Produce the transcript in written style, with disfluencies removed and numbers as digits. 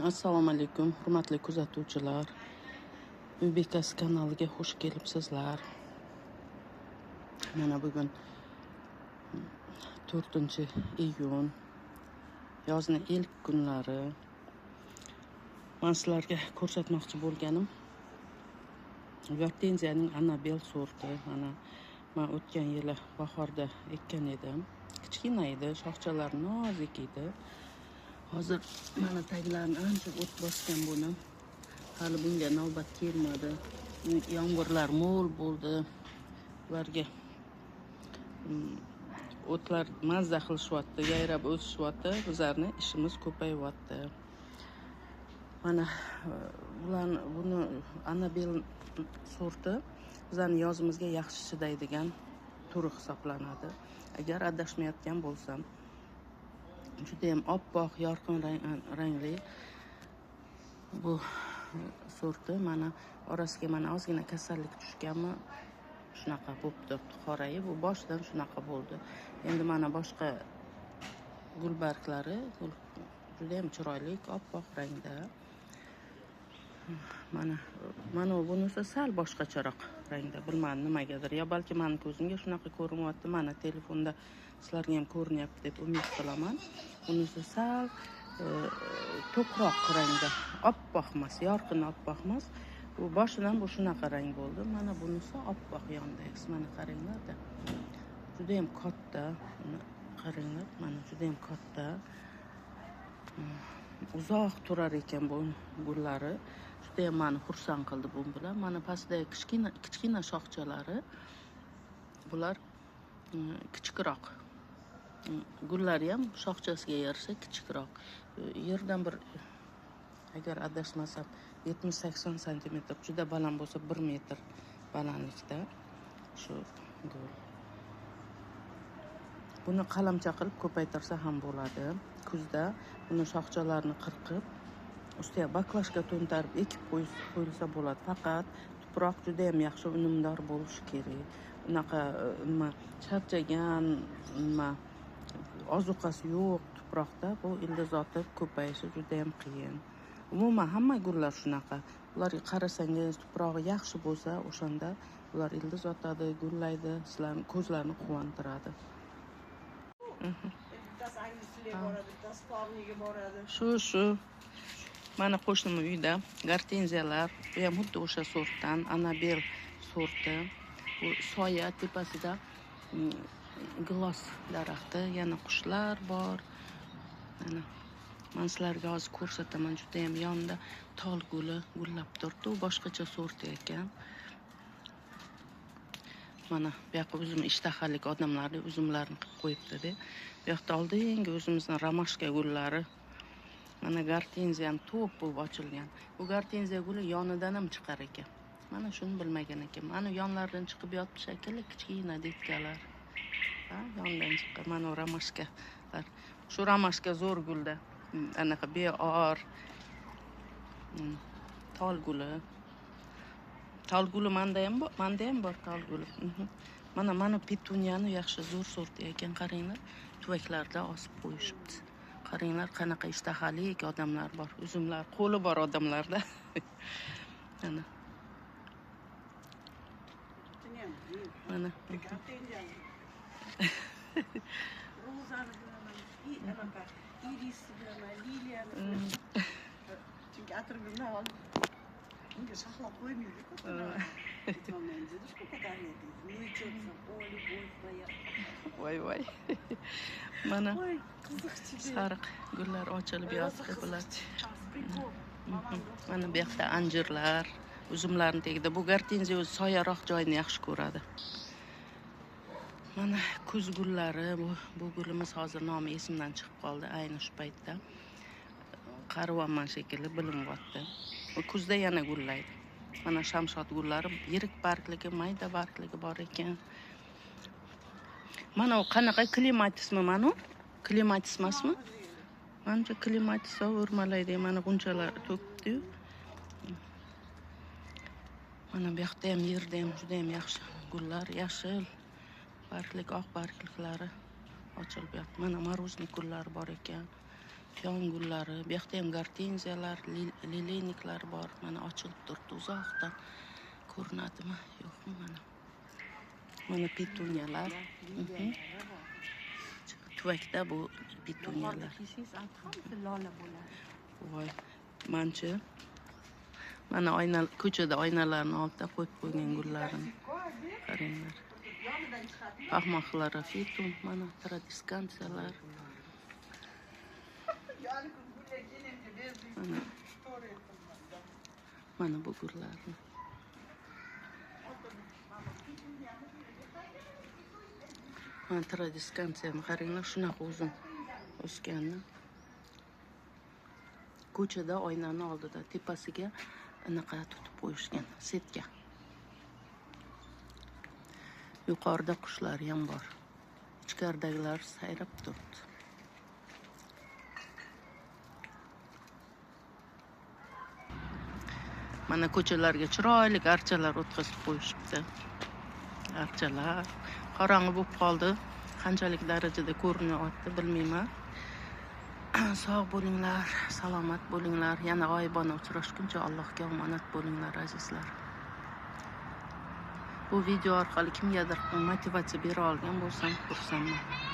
Assalomu alaykum, hurmatli kuzatuvchilar. Uy bekasi kanaliga xush kelibsizlar. Mana bugun 4-iyun, yozni ilk kunlari. Men sizlarga ko'rsatmoqchi bo'lganim gortenziyaning Annabel sorti. Mana men o'tgan yili bahorda ekkan edim. Kichkina edi, shoxchalari nozik edi. Hozir mana taglarini ancha o't bosgan buni. Hali bunga navbat kelmadi. Yomg'irlar mo'l bo'ldi. Ularga o'tlar mazza qilishyapti, yayrab o'sishyapti. Bizlarni ishimiz ko'payyapti. Mana bularni, buni Annabel sorti bizlarni yozimizga yaxshi chidaydigan turi hisoblanadi. Agar adashmayotgan bo'lsam, juda ham oppoq, yorqin rangli bu sorti. Mana orasiga mana ozgina kasallik tushganmi, shunaqa bo'lib turibdi qorayib. Bu boshidan shunaqa bo'ldi. Endi mana boshqa gul barglari juda ham chiroyli, oppoq rangda. Mana bunisi sal boshqacharoq rangda, bilmadim nimagadir, yo balki mani ko'zimga shunaqa ko'rinyapti. Mana telefonda sizlarga ham ko'rinyapti deb umid qilaman. Bunisi sal to'qroq rangda, oppoq emas, yorqin oppoq emas. Bu boshidan bu shunaqa rang bo'ldi. Mana bunisi oppoq yondagi. Mana qaranglarda, juda ham katta. Buni qaranglar, mana juda ham katta. Uzoq turar ekan bu gullari. Juda ham meni xursand qildi bu bilan. Mana pastdagi kichkina kichkina shoxchalari, bular kichikroq. Gullari ham shoxchasiga yarasha kichikroq. Yerdan bir, agar adashmasam, 70-80 santimetr, juda baland bo'lsa 1 metr balandlikda shu gul. Buni qalamcha qilib ko'paytirsa ham bo'ladi. Kuzda buni shoxchalarini qirqib, ustiga baklashka to'ntarib ekib qo'yilsa bo'ladi. Faqat tuproq juda ham yaxshi unumdor bo'lishi kerak. Unaqa nima charchagan, nima ozuqasi yo'q tuproqda bu ildiz otib ko'payishi juda ham qiyin. Umuman hamma gullar shunaqa. Ularga qarasangiz, tuprog'i yaxshi bo'lsa, o'shanda ular ildiz otadi, gullaydi, sizlarni ko'zlarni quvontiradi. Bittasi angliz tiliga boradi, bittasi parniga boradi. Shu. Mana qo'shnim uyda gortenziyalar, bu ham xuddi o'sha sortdan, Annabel sorti. Bu soya tepasida gilos daraxti, yana qushlar bor. Mana men sizlarga hozir ko'rsataman, juda ham yonida tol guli gullab turibdi. U boshqacha sort ekan. Mana bu yoqqa uzum ishtahalik odamlarni uzumlarini qilib qo'yibdi-da. Bu yoqda oldingi o'zimizni romashka gullari. Mana gortenziya ham to'p bo'lib ochilgan. Bu gortenziya guli yonidan ham chiqar ekan. Mana shuni bilmagan ekan. Mana yonlaridan chiqib yotibdi shekilli kichkina detkalar. Ha, yondan chiqqan mana romashkalar. Shu romashka zo'r gulda. Anaqa beor. Tol guli. Tol guli menda ham bor, menda ham bor tol guli. Mana petuniyani yaxshi zo'r sorti ekan, qaranglar. Tuvaklarda osib qo'yishibdi. Qaranglar, qanaqa ishtahalik odamlar bor. Uzumlar, qo'li bor odamlarda. Mana. Mana. Rozani bilaman, anaqa irisni bilaman, liliyani bilaman. Chunki atirgulni olib unga saqlab qo'ymaydi-ku. Aytolmayman, дедушка подарил, deydi. Ну и что desam, о, любовь моя. Voy voy. Mana Voy, qiziqchi. sariq gullar ochilib yotibdi bular. Прикол. Mana bu yoqda anjirlar, uzumlarning tagida. Bu gortenziya o'zi soyaroq joyni yaxshi ko'radi. Mana kuz gullari, bu gulimiz hozir nomi esimdan chiqib qoldi ayni shu paytda. Qarivyapman shekilli bilinyapti. Bu kuzda yana gullaydi. Mana shamshod gullari, yirik bargligi, mayda bargligi bor ekan. Mana u qanaqa klimatismi mana u? Klimatis emasmi? Manimcha klimatis o'rmalaydi. Mana g'unchalar to'kibdi-yu. Mana bu yoqda ham, yerda ham juda ham yaxshi gullar, yashil barglik, oq bargliklari ochilib yotibdi. Mana moroznik gullari bor ekan. Piyon gullari, bu yoqda ham gortenziyalar, lileyniklar bor. Mana ochilib turibdi uzoqdan. Ko'rinadimi? Yo'qmi mana? Mana petuniyalar. Tuvakda bu petuniyalar. Hammasi lola bo'ladi. Voy, manchi. Mana oyna, ko'chada oynalarni oldida qo'yib qo'ygan gullarini. Qaranglar. Paxmoxlorofitum, mana tradiskansiyalar. Mana. Mana bu gullarni. Mana tradiskansiyani qaranglar, shunaqa uzun o'sganini. Ko'chada oynani oldida tepasiga anaqa tutib qo'yishgan, setka. Yuqorida qushlar ham bor. Ichkaridagilar sayrab turibdi. Mana ko'chalarga chiroyli archalar o'tkazib qo'yishibdi. Archalar qorong'i bo'lib qoldi. Qanchalik darajada ko'rinyapti bilmayman. Sog' bo'linglar, salomat bo'linglar. Yana g'oyibona uchrashguncha Allohga omonat bo'linglar azizlar. Bu video orqali kimgadir motivatsiya bera olgan bo'lsam xursandman.